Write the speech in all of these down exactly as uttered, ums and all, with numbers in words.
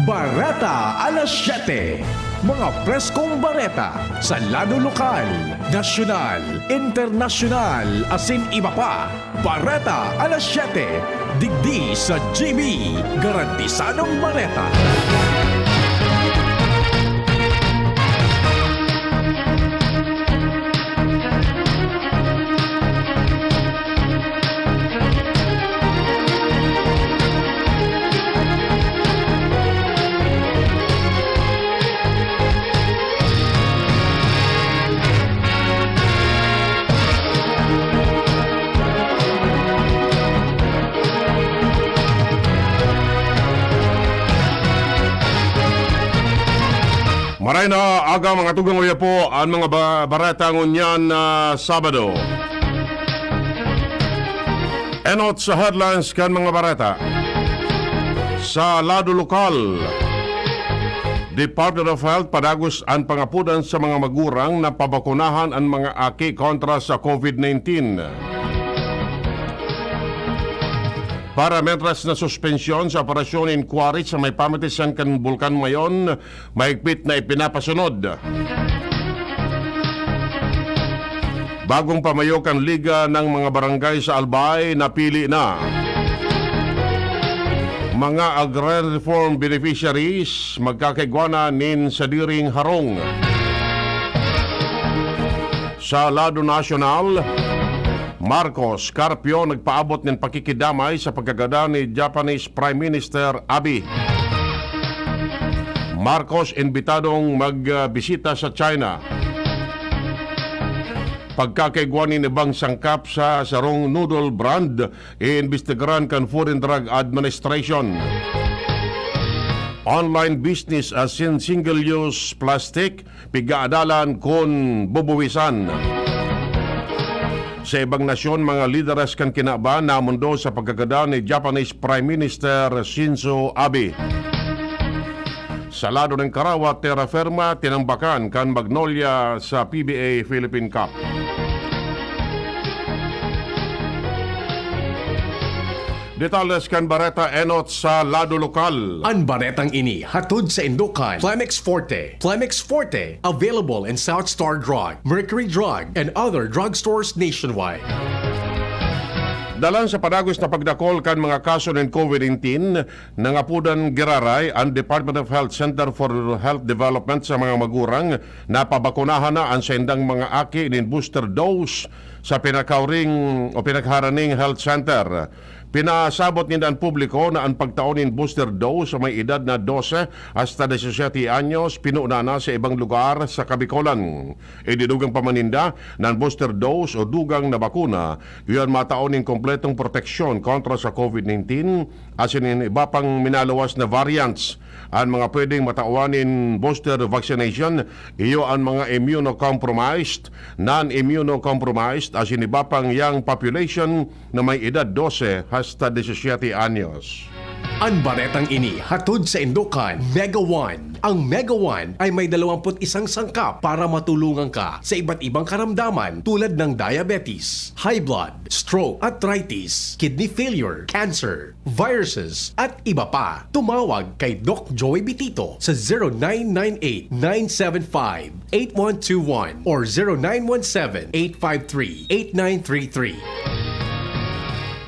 Bareta alas siyete. Mga preskong bareta sa lado lokal, nasyonal, internasyonal, asin iba pa. Bareta alas siyete, digdi sa G B, garantisadong bareta. Maray na aga, mga tugang, uya po an mga ba-, bareta ngunyan na Sabado. Enot sa headlines kan mga bareta. Sa lado lokal, Department of Health padagos an pangapodan sa mga magurang na pabakunahan an mga aki kontra sa COVID nineteen. Para mentras na suspensyon sa operasyon inquiry sa may pamitisan kan Bulkan Mayon, mahigpit na ipinapasunod. Bagong pamayo kan Liga ng mga Barangay sa Albay, napili na. Mga agrarian reform beneficiaries, magkakaigwa na nin sadiring harong. Sa lado nasyonal, Marcos, Carpio nagpaabot nin pakikidamay sa pagkagadan ni Japanese Prime Minister Abe. Marcos imbitadong magbisita sa China. Pagkakaigwa nin ibang sangkap sa sarong noodle brand, iimbestigaran kan Food and Drug Administration. Online business asin single-use plastic, pigaadalan kun bubuwisan. Sa ibang nasyon, mga lideres kan kinaban namundo sa pagkagadan ni Japanese Prime Minister Shinzo Abe. Sa lado nin karawat, Terra Firma, tinambakan kan Magnolia sa P B A Philippine Cup. Detalles kan bareta enot sa lado lokal. An baretang ini hatod saindo kan Plemex Forte. Plemex Forte, available in South Star Drug, Mercury Drug, and other drugstores nationwide. Dalan sa padagos na pagdakol kan mga kaso nin COVID nineteen, nangapodan giraray an Department of Health Center for Health Development sa mga magurang na pabakunahan na an saindang mga aki nin booster dose sa pinakauring o pinagharaning health center. Pinasabot ninda an publiko na an pagtao nin booster dose sa may edad na dose hasta disisiyete anyos, pinuna na sa ibang lugar sa Kabikolan. Ididugang pa man ninda na an booster dose o dugang na bakuna, iyan matao nin kompletong proteksyon kontra sa COVID nineteen, asin nin iba pang minaluwas na variants. An mga pwedeng matawan nin booster vaccination, iyo an mga immunocompromised, non-immunocompromised, asin iba pang young population na may edad dose hasta disisiyete anyos. An baretang ini hatod saindo kan Mega One. Ang Mega One ay may dalawampu't isang sangkap para matulungan ka sa iba't ibang karamdaman tulad ng diabetes, high blood, stroke, arthritis, kidney failure, cancer, viruses, at iba pa. Tumawag kay Doc Joey Bitito sa zero nine nine eight, nine seven five, eight one two one or zero nine one seven, eight five three, eight nine three three.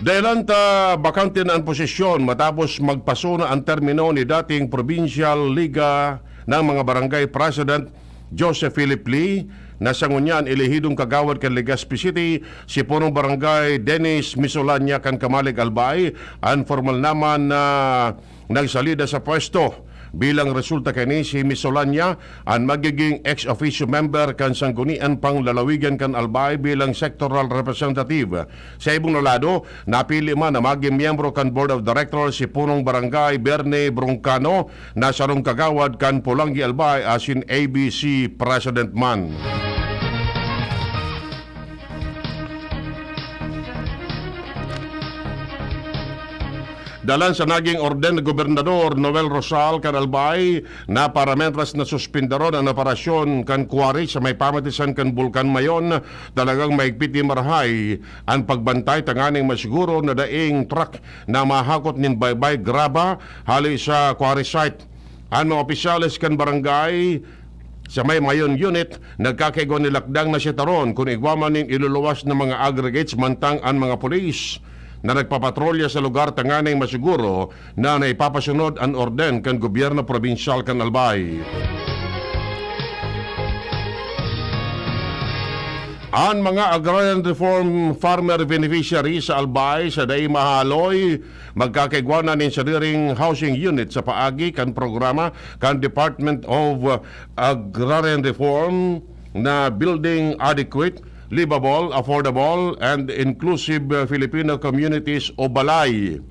Dahilan ta bakante na an posisyon matapos magpasona an termino ni dating Provincial Liga ng mga Barangay President Joseph Philip Lee, na sa ngunyan elehidong kagawad kan Legazpi City, si Punong Barangay Dennis Misolanya kan Camalig, Albay, an formal naman na nagsalida sa pwesto. Bilang resulta kaini, si Misolanya an magiging ex officio member kan Sanggunian Panglalawigan kan Albay bilang sectoral representative. Sa ibong na lado, napili man na magin miyembro kan Board of Directors si Punong Barangay Bernie Broncano, na sarong kagawad kan Polangui Albay asin A B C President man. Dalan sa naging orden ni Gobernador Noel Rosal kan Albay na para mentras na suspindaron an operasyon kan quarry sa may pamatisan kan Bulkan Mayon, talagang mahigpit nin marahay an pagbantay tanganing masiguro na daing truck na mahakot nin baybay graba hale sa quarry site. An mga opisyales kan barangay sa may Mayon Unit nagkakaigwa nin lakdang na sitaron kun igwa man nin iluluwas na mga aggregates, mantang an mga pulis na nagpapatrolya sa lugar tanganing masiguro na naipapasunod an orden kan gobyerno probinsyal kan Albay. An mga agrarian reform farmer beneficiaries sa Albay sa dai mahaloy magkakaigwa na nin sadiring housing unit sa paagi kan programa kan Department of Agrarian Reform na Building Adequate, Livable, Affordable, and Inclusive Filipino Communities o BALAI.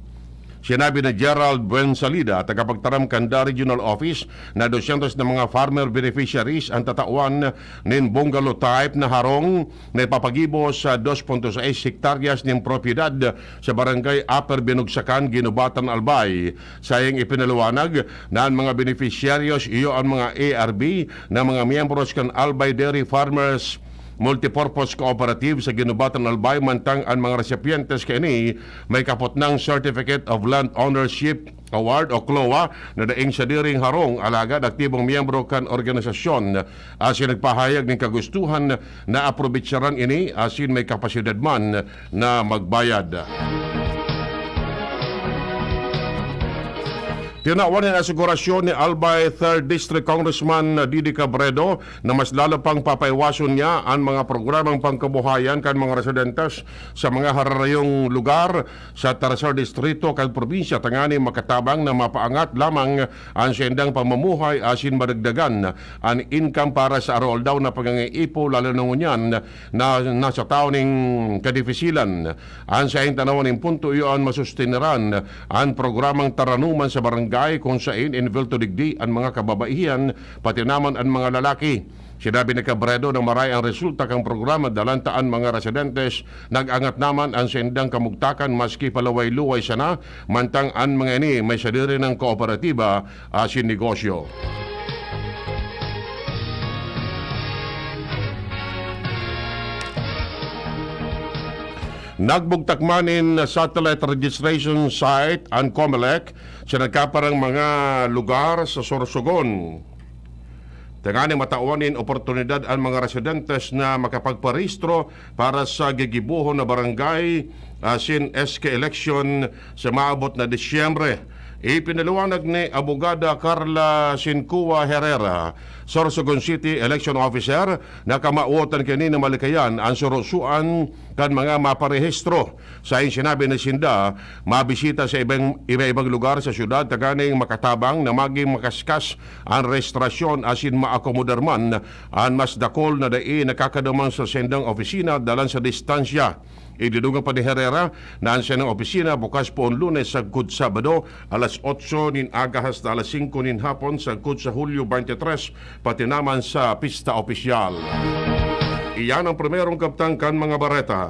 Sinabi ni Gerald Buensalida, tagapagtaram kan DA Regional Office, na dosyentos na mga farmer beneficiaries an tatawan nin bungalow type na harong na ipapagibo sa dos punto sais hektaryas nin propiedad sa Barangay Upper Binugsakan, Guinobatan, Albay. Saiyang ipinaliwanag na an mga benepisyaryos iyo an mga A R B na mga miyembros kan Albay Dairy Farmers Multipurpose Cooperative sa Guinobatan, Albay, mantang an mga resipyentes kaini may kapot nang Certificate of Land Ownership Award o CLOA na daing sadiring harong, alagad aktibong miyembro kan organisasyon, asin nagpahayag nin kagustuhan na aprobetsaran ini asin may kapasidad man na magbayad. Tinawan nin asigurasyon ni Albay Third District Congressman Didi Cabredo na mas lalo pang papaiwason niya an mga programang pangkabuhayan kan mga residentes sa mga hararayong lugar sa Tercer Distrito kan probinsya, tanganing makatabang na mapaangat lamang an saindang pamumuhay asin madagdagan an income para sa aroaldaw na pangangaipo, lalo na ngunyan na nasa tawo nin kadifisilan. An saiyang tanawan nin punto iyo an masusteneran an programang Taranuman sa Barangay, kun sain inibelto digdi an mga kababaihan, pati naman an mga lalaki. Sinabi ni Cabredo na maray ang resulta kan programa, dalan ta an mga residentes nag-angat naman an saindang kamugtakan maski paluway-luway sana, mantang an mga ini may sadiri nang kooperatiba asin negosyo. Nagbugtak man nin satellite registration site an Comelec sa nagkaparang mga lugar sa Sorsogon, tanganing matawan nin oportunidad an mga residentes na makapagparehistro para sa gigibohon na barangay asin S K election sa maabot na Disyembre. Ipinaliwanag ni Abogada Carla Sincua Herrera, Sorsogon City Election Officer, na kamawotan kaini na malikayan an surosoan kan mga maparehistro. Sain sinabi ni sinda, mabisita sa ibang, iba-ibang lugar sa syudad tanganing makatabang na magin makaskas an rehistrasyon asin maakomodar man an mas dakul na dai nakakaduman sa saindang opisina dalan sa distansya. Idinungan pa ni Herrera na an saindang opisina bukas poon Lunes sagkod Sabado, alas otso nin aga hasta alas singko nin hapon sagkod sa Hulyo twenty-three, pati naman sa pista opisyal. Iyan ang primerong kabtang kan mga bareta.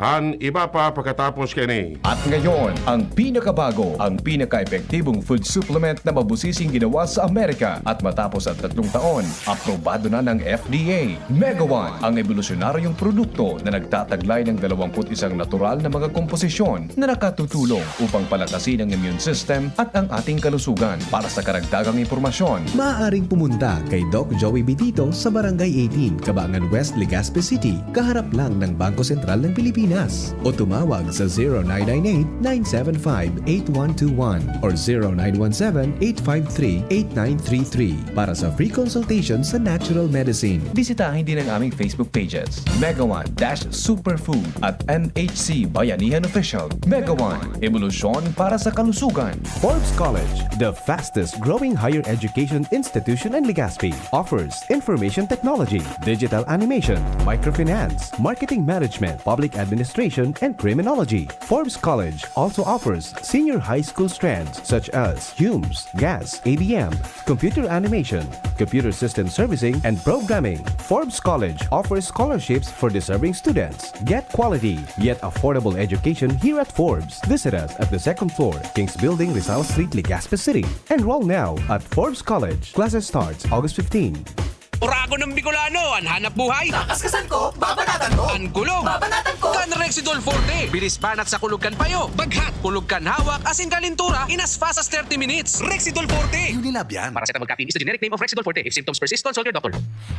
An iba pa pakatapos kaini. At ngayon, ang pinakabago, ang pinaka-epektibong food supplement na mabusising ginawa sa Amerika. At matapos ang tatlong taon, aprobado na ng F D A. Mega One, ang ebolusyonaryong produkto na nagtataglay ng dalawampu't isang natural na mga komposisyon na nakatutulong upang palakasin ang immune system at ang ating kalusugan. Para sa karagdagang impormasyon, maaaring pumunta kay Doc Joey Bitito sa Barangay eighteen, Cabangan West, Legazpi City, kaharap lang ng Bangko Sentral ng Pilipinas. O tumawag sa zero nine nine eight, nine seven five, eight one two one or zero nine one seven, eight five three, eight nine three three para sa free consultation sa natural medicine. Bisitahin din ang aming Facebook pages, Mega One dash Superfood at M H C Bayanihan Official. Mega One, ebolusyon para sa kalusugan. Forbes College, the fastest growing higher education institution in Legazpi, offers information technology, digital animation, microfinance, marketing management, public administration, and criminology. Forbes College also offers senior high school strands such as Humes, Gas, A B M, computer animation, computer system servicing, and programming. Forbes College offers scholarships for deserving students. Get quality, yet affordable education here at Forbes. Visit us at the second floor, King's Building, Rizal Street, Legazpi City. Enroll now at Forbes College. Classes starts August fifteen. Oragon ng Bicolano, an hanap buhay. Kaskasan ko, babanatan ko. An kulog, babanatan ko. Kan Rexidol Forte, bilis banat sa kulog kan payo. Baghat, kulog kan hawak, asin kalintura, in as fast as thirty minutes. Rexidol Forte. Unilab yan. Paracetamol caffeine is the generic name of Rexidol Forte. If symptoms persist, consult your doctor.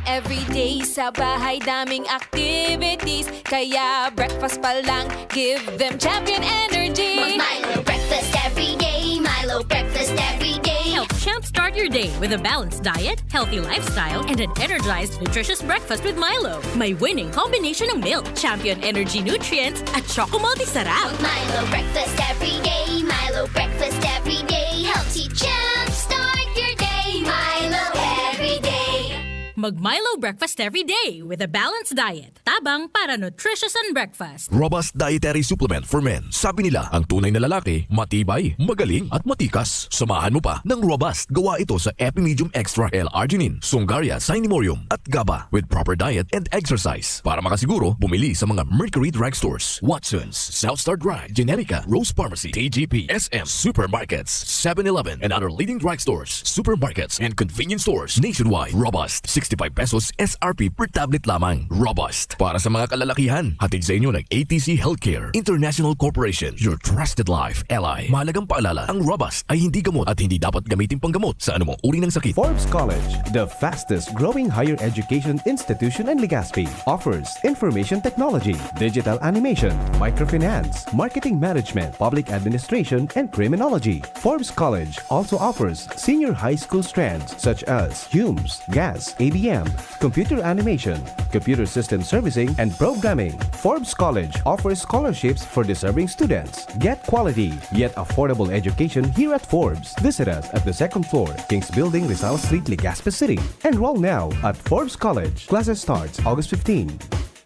Everyday sa bahay, daming activities. Kaya breakfast pa lang, give them Champion Energy. Mag-Milo breakfast every day. Milo breakfast every day. Help jumpstart your day with a balanced diet, healthy lifestyle, and an energized, nutritious breakfast with Milo. May winning combination ng milk, Champion Energy nutrients, at Choco Multi Sarap. Mag-Milo breakfast every day. Milo breakfast every day. Helps you jumpstart your day. Milo every day. Mag-Milo breakfast every day with a balanced diet. Tabang para nutritious and breakfast. Robust dietary supplement for men. Sabi nila, ang tunay na lalaki, matibay, magaling, at matikas. Samahan mo pa ng Robust. Gawa ito sa Epimedium Extra L-Arginine, Sungaria, Sinemurium, at GABA. With proper diet and exercise. Para makasiguro, bumili sa mga Mercury Drugstores, Watsons, South Star Drug, Generica, Rose Pharmacy, T G P, S M, supermarkets, Seven Eleven, and other leading drugstores, supermarkets, and convenience stores nationwide. Robust, sixty-five pesos S R P per tablet lamang. Robust. Para sa mga kalalakihan, hatid sa inyo ng A T C Healthcare International Corporation, your trusted life ally. Mahalagang paalala, ang Robust ay hindi gamot at hindi dapat gamitin panggamot sa anumang uri ng sakit. Forbes College, the fastest growing higher education institution in Legazpi, offers information technology, digital animation, microfinance, marketing management, public administration, and criminology. Forbes College also offers senior high school strands such as Humes, Gas, A B M, computer animation, computer system servicing, and programming. Forbes College offers scholarships for deserving students. Get quality yet affordable education here at Forbes. Visit us at the second floor, King's Building, Rizal Street, Legazpi City. Enroll now at Forbes College. Classes starts August fifteen.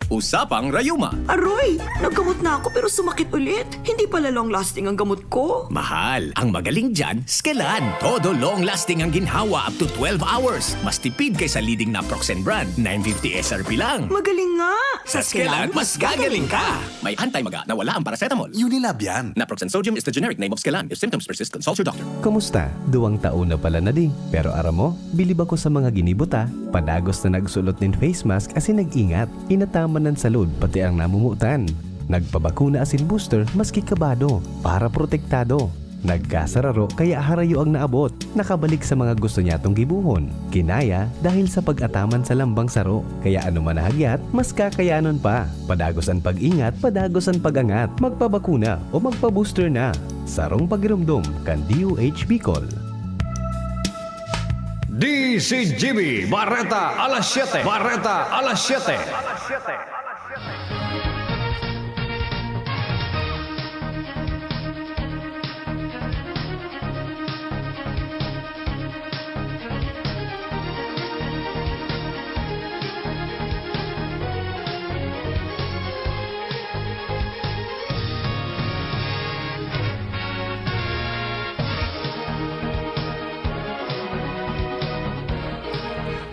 Usapang Rayuma. Aroy! Naggamot na ako pero sumakit ulit. Hindi pala long lasting ang gamot ko. Mahal, ang magaling dyan, Skelan. Todo long lasting ang ginhawa up to twelve hours. Mas tipid kaysa leading naproxen brand, nine fifty S R P lang. Magaling nga! Sa Skelan, mas gagaling ka! May anti-maga na wala ang paracetamol. Unilab yan. Naproxen sodium is the generic name of Skelan. If symptoms persist, consult your doctor. Kumusta? Duwang taon na pala na di. Pero aram mo, bilib ako sa mga ginibo ta. Padagos na nagsulot nin face mask asin nag-ingat. Inataman an salud, pati ang namomotan. Nagpabakuna asin booster maski kabado, para protektado. Nagkasararo kaya harayo ang naabot. Nakabalik sa mga gusto niyatong gibohon. Kinaya dahil sa pag-ataman sa lambang saro, kaya anoman na hagyat, mas kakayanon pa. Padagos an pag-ingat, padagos an pag-angat. Magpabakuna o magpa-booster na. Sarong pagiromdom kan D O H Bicol. D C G B Bareta alas siyete. Bareta alas siyete.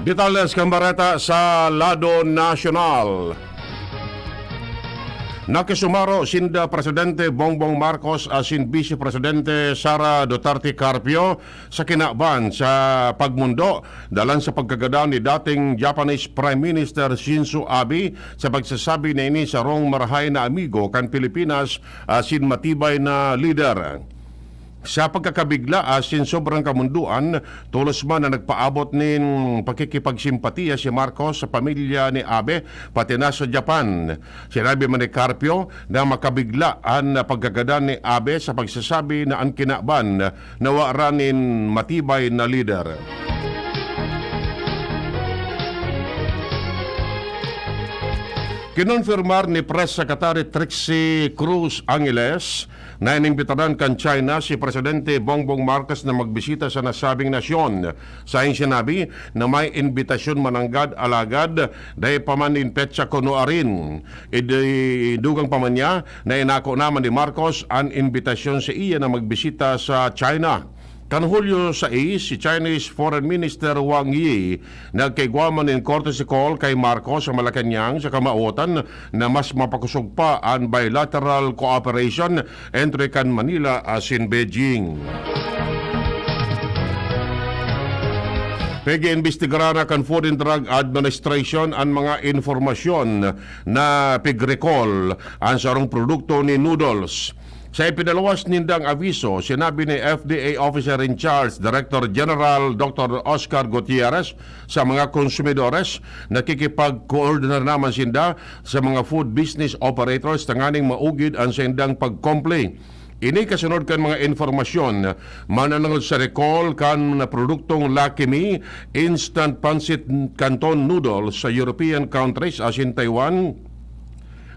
Detalles kan bareta sa lado nasyonal. Nakisumaro sinda Presidente Bongbong Marcos asin Vice Presidente Sara Duterte Carpio sa kinaban sa pagmondo dalan sa pagkagadan ni dating Japanese Prime Minister Shinzo Abe, sa pagsasabi na ini sarong marahay na amigo kan Pilipinas asin matibay na lider. Sa pagkakabigla asin sobrang kamondoan, tolos man na nagpaabot nin pakikipagsimpatiya si Marcos sa pamilya ni Abe, pati na sa Japan. Sinabi man ni Carpio na makabigla an pagkagadan ni Abe sa pagsasabi na an kinaban na wara nin matibay na lider. Kinonfirmar ni Press Secretary Trixie Cruz Angeles na inimbitaran kan China si Presidente Bongbong Marcos na magbisita sa nasabing nasyon. Saing sinabi na may imbitasyon mananggad, alagad dai pa man nin petsa kuno arin. Idugang pa man niya na inako naman ni Marcos an imbitasyon saiya na magbisita sa China. Kan Hulyo sais, si Chinese Foreign Minister Wang Yi nagkaigwa man nin courtesy call kay Marcos sa Malacañang sa kamawotan na mas mapakosog pa an bilateral cooperation entre kan Manila asin Beijing. Pag-iimbestigaran na kan Food and Drug Administration an mga impormasyon na pig-recall an sarong produkto ni Noodles. Sa ipinaluwas nindang abiso, sinabi ni F D A Officer in Charge, Director General Doctor Oscar Gutierrez, sa mga konsumidores, nakikipag-koordinar naman sinda sa mga food business operators tanganing maugid an saindang pag-comply. Ini kasunod kan mga impormasyon mananangod sa recall kan produktong Lucky Me Instant Pancit Canton Noodles sa European countries asin Taiwan,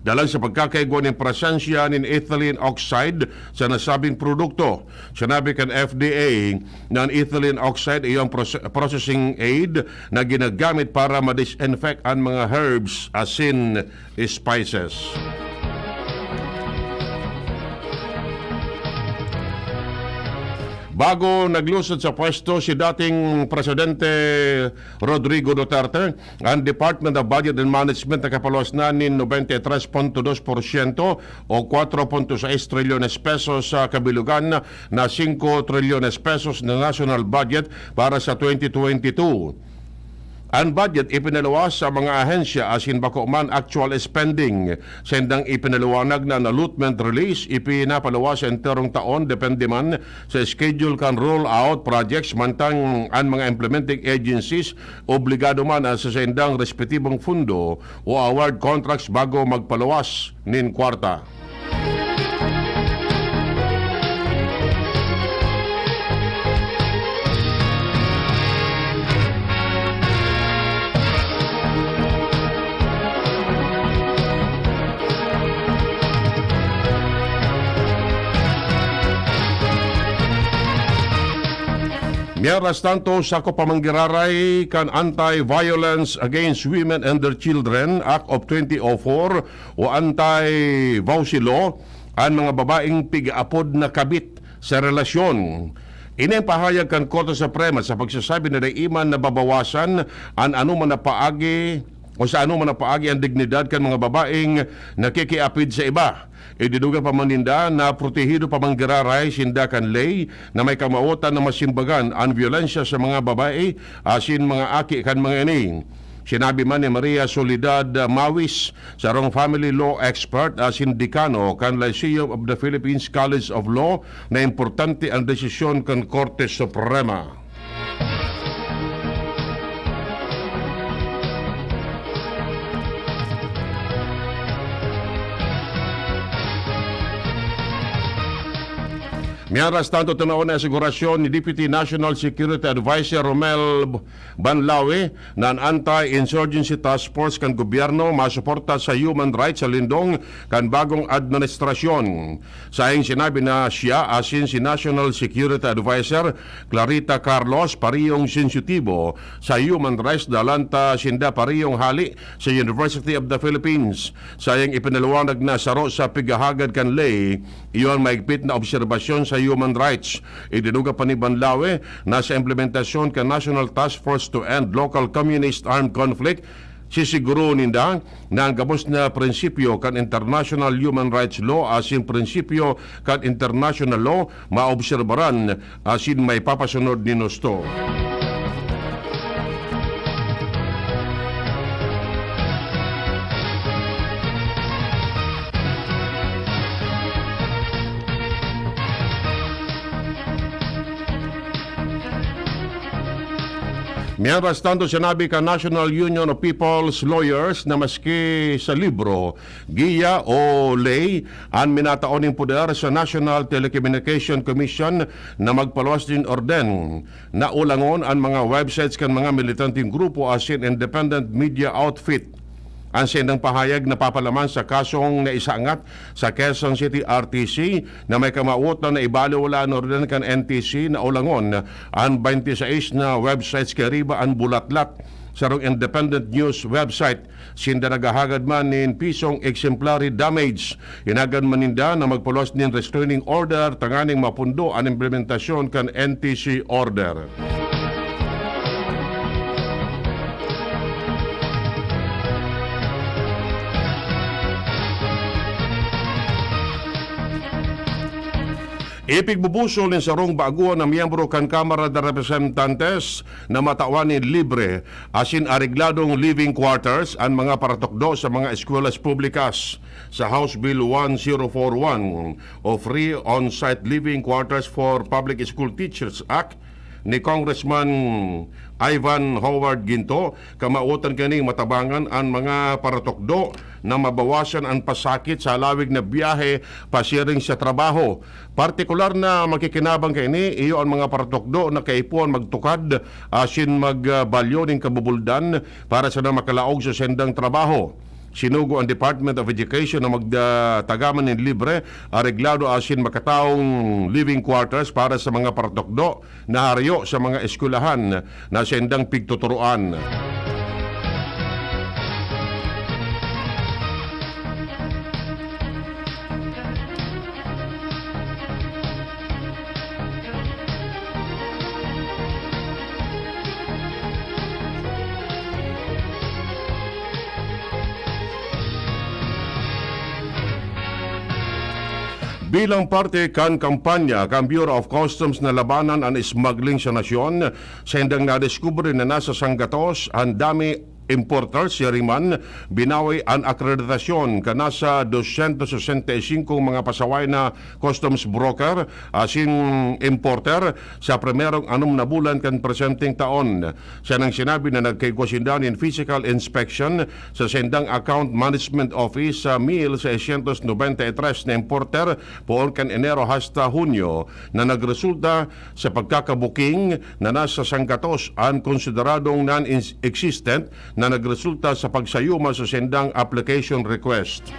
dalang sa pagkakaigwa nin presensya nin ethylene oxide sa nasabing produkto. Sinabi kan F D A na an ethylene oxide iyo an proce-, processing aid na ginagamit para ma-disinfect an mga herbs asin spices. Bago naglusod sa pwesto si dating Presidente Rodrigo Duterte, an Department of Budget and Management nakapaluwas na nin nobenta y tres punto dos porsyento o kwatro punto sais trilyones pesos sa kabilugan na singko trilyones pesos na national budget para sa twenty twenty-two. An budget ipinaluwas sa mga ahensya asin bako man actual spending. Saindang ipinaliwanag na an allotment release ipinapaluwas sa enterong taon depende man sa schedule kan rollout projects, mantang an mga implementing agencies obligado man sa saindang respetibong fundo o award contracts bago magpaluwas nin kwarta. Mientras tanto, sakop pa man giraray kan Anti-Violence Against Women and Their Children Act of twenty oh four o Anti-VAWC Law an mga babaeng pig-aapod na kabit sa relasyon. Ini an pahayag kan Korte Suprema sa pagsasabi na dai man nababawasan an anoman na paagi o sa anoman na paagi an dignidad kan mga babaeng nakikiapid sa iba. Idinuga pa man ninda na protehido pa man giraray sinda kan ley na may kamawotan na masimbagan an byolensya sa mga babae asin mga aki kan mga ini. Sinabi man ni Maria Soledad Mawis, sarong family law expert asin dekano kan Lyceum of the Philippines College of Law, na importante an desisyon kan Korte Suprema. Mientras tanto, tinawan na asegurasyon ni Deputy National Security Adviser Romel Banlawe na an Anti-Insurgency Task Force kan gobyerno masuporta sa human rights sa lindong kan bagong administrasyon. Saing sinabi na siya asin si National Security Adviser Clarita Carlos parehong sensitibo sa human rights, dalan ta sinda parehong hali sa University of the Philippines. Saing ipinaliwanag na saro sa pighahagad kan ley, iyo an maigpit na obserbasyon sa human rights. Idinuga pa ni Banlawe na sa implementasyon kan National Task Force to End Local Communist Armed Conflict, sisiguro ninda na an gabos na prinsipyo kan international human rights law asin prinsipyo kan international law maobserbaran asin maipapasunod nin husto. Mientras tanto, sinabi kan National Union of People's Lawyers na maski sa libro, giya o ley, an minatao nin poder sa National Telecommunication Commission na magpaluwas nin orden na ulangon an mga websites kan mga militanteng grupo asin independent media outfit. An saindang pahayag napapalaman sa kasong naisangat sa Quezon City R T C na may kamawotan na ibaliwala an orden kan N T C na ulangon an twenty-six na websites kairiba an bulatlat, sarong independent news website. Sinda naghahagad man nin pisong exemplary damage. Hinagan man ninda na magpaluwas nin restraining order tanganing mapundo an implementasyon kan N T C order. Ipigbubusol nin sarong baguhan na miyembro kan Kamara de Representantes na matawan nin libre asin aregladong living quarters an mga paratukdo sa mga eskwelahan publikas. Sa House Bill one zero four one o Free On-Site Living Quarters for Public School Teachers Act ni Congressman Ivan Howard Ginto, kamawotan kaini matabangan an mga paratukdo na mabawasan an pasakit sa halawig na biyahe pasiring sa trabaho. Partikular na makikinabang kaini iyo an mga paratukdo na kaipuhan magtukad asin magbalyo nin kabubuldan para sana makalaog sa saindang trabaho. Sinugo ang Department of Education na magda-, tagaman nin libre, areglado asin makataong living quarters para sa mga paratukdo na harayo sa mga eskwelahan na saindang pigtuturoan. Bilang parte kan kampanya kan Bureau of Customs na labanan an smuggling sa nasyon, saindang nadiskubre na nasa sanggatos an dami importers, yari man, binawi an akreditasyon kan nasa dosyentos sesenta y singko mga pasaway na customs broker asin importer sa primerong anom na bulan kan presenteng taon. Siya nang sinabi na nagkaigwa sinda nin physical inspection sa saindang Account Management Office sa mil seiscientos noventa y tres na importer poon kan Enero hasta Hunyo, na nagresulta sa pagkakabuking na nasa sanggatos an konsideradong non-existent na nagresulta sa pagsayuma sa saindang application request.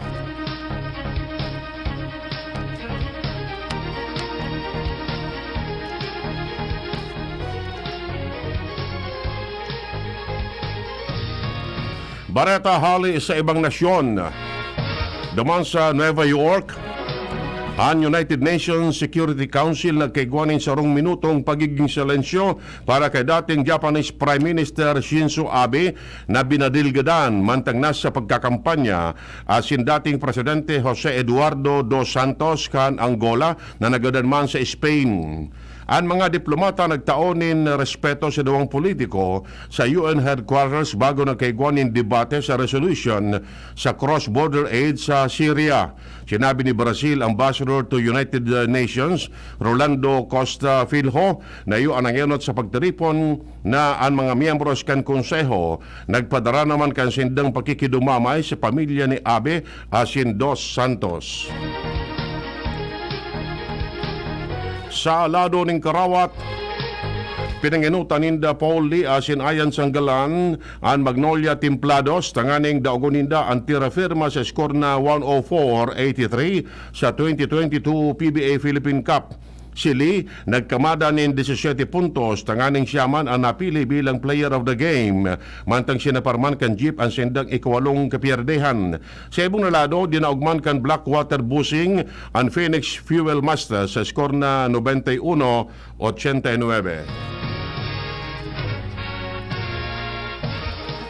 Bareta hali sa ibang nasyon. Duman sa Nueva York, an United Nations Security Council nagkaigwa nin sarong minutong pagiging silensyo para kay dating Japanese Prime Minister Shinzo Abe na binadilgadan mantang nasa pagkakampanya, asin dating Presidente Jose Eduardo dos Santos kan Angola na nagadan man sa Spain. An mga diplomata nagtao nin respeto sa duwang politiko sa U N headquarters bago nagkaigwa nin debate sa resolution sa cross-border aid sa Syria. Sinabi ni Brazil Ambassador to United Nations, Rolando Costa Filho, na iyo an nangenot sa pagtiripon na an mga miyembros kan Konseho nagpadara naman kan saindang pakikidumamay sa pamilya ni Abe asin Dos Santos. Sa lado nin karawat, pinangenotan ninda Paul Lee asin Ian Sanggalan an Magnolia Templados tanganing daogon ninda an tira firma sa skor na one oh four eighty-three sa twenty twenty-two P B A Philippine Cup. Si Lee nagkamada nin disisiete puntos, tanganing siya man an napili bilang player of the game, mantang sinapar man kan Jeep an saindang ikawalong kapiyerdehan. Sa ibong na lado, dinaog man kan Blackwater Busing an Phoenix Fuel Master sa skor na nobenta y uno ochenta y nuebe.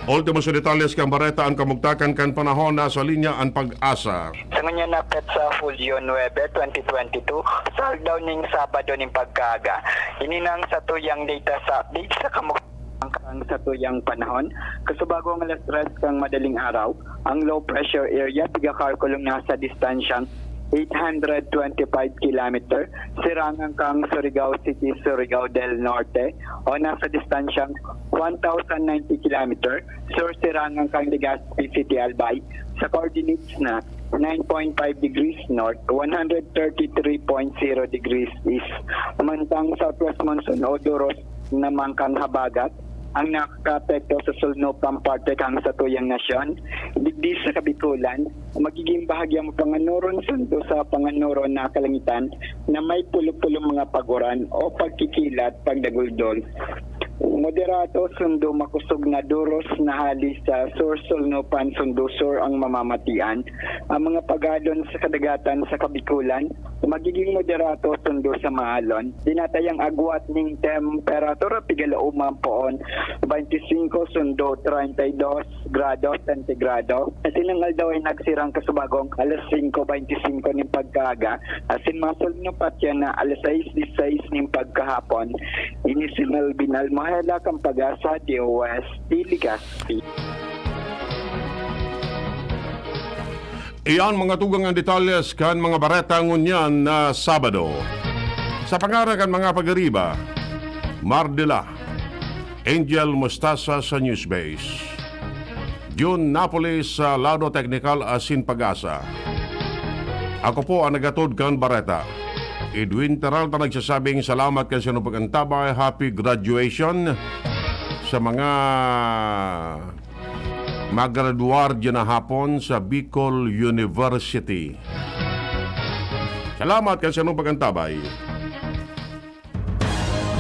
Ultimo sa detalles kan bareta, an kamugtakan kan panahon. Nasa linya an Pag-asa. Sa ngunyan na petsa, Hulyo nuebe, twenty twenty-two, sa aldaw ning Sabado ning pagkaaga. Ini nang satuyang data sa update sa kamugtakan kan satuyang panahon. Kasubago ang alas tres kan madaling araw, ang low pressure area pigakalkulong nasa distansyang eight hundred twenty-five kilometer, sirangan kan Surigao City, Surigao del Norte, o nasa distansyang one thousand ninety kilometer, sur-sirangan kan Legazpi City, Albay, sa coordinates na nine point five degrees north, one hundred thirty-three point zero degrees east. Mantang southwest monsoon o duros naman kan habagat ang nakakaapekto sa sulnopang parte kan satuyang nasyon. Digdi sa Kabikulan, magiging bahagya mapanganuron sundo sa panganuron na kalangitan na may pulo-pulong mga paguran o pagkikilat pagdaguldol. Moderato sundo makosog na duros na hali sa sur-sulnopan sundo sur ang mamamatian. Ang mga pagadon sa kadagatan sa Kabikulan, Magiging moderato sundo sa maalon. Tinatayang agwat ning temperatura pigala-uma poon, twenty-five sundo treinta y dos grados sentigrado. Asin ang aldaw ay nagsirang kasubagong alas singko beintisinko nin pagkaaga, asin masulod na patya na alas sais disais nin pagkahapon. Ini si Melvin Almohela kan Pag-asa, D O S, Legazpi. Iyan mga tugang ang detalles kan mga bareta ngunyan na Sabado. Sa pangaran kan mga pag-ariba, Mardela, Angel Mostasa sa Newsbase, Jun Napoli sa Lado Teknikal asin Pag-asa. Ako po ang nagatod kan bareta, Edwin Peralta, nagsasabing salamat kan sinong pag-antabay, happy graduation sa mga magradwar diyan na hapon sa Bicol University. Salamat kan sinong pag-antabay.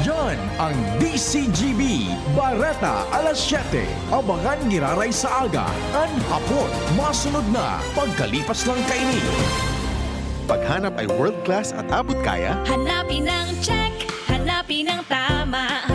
Yan ang D C G B, Bareta alas siyete. Abangan giraray sa aga, an hapon, masunod na, pagkalipas lang kaini. Paghanap ay world class at abot kaya? Hanapin ang check, hanapin ang tama,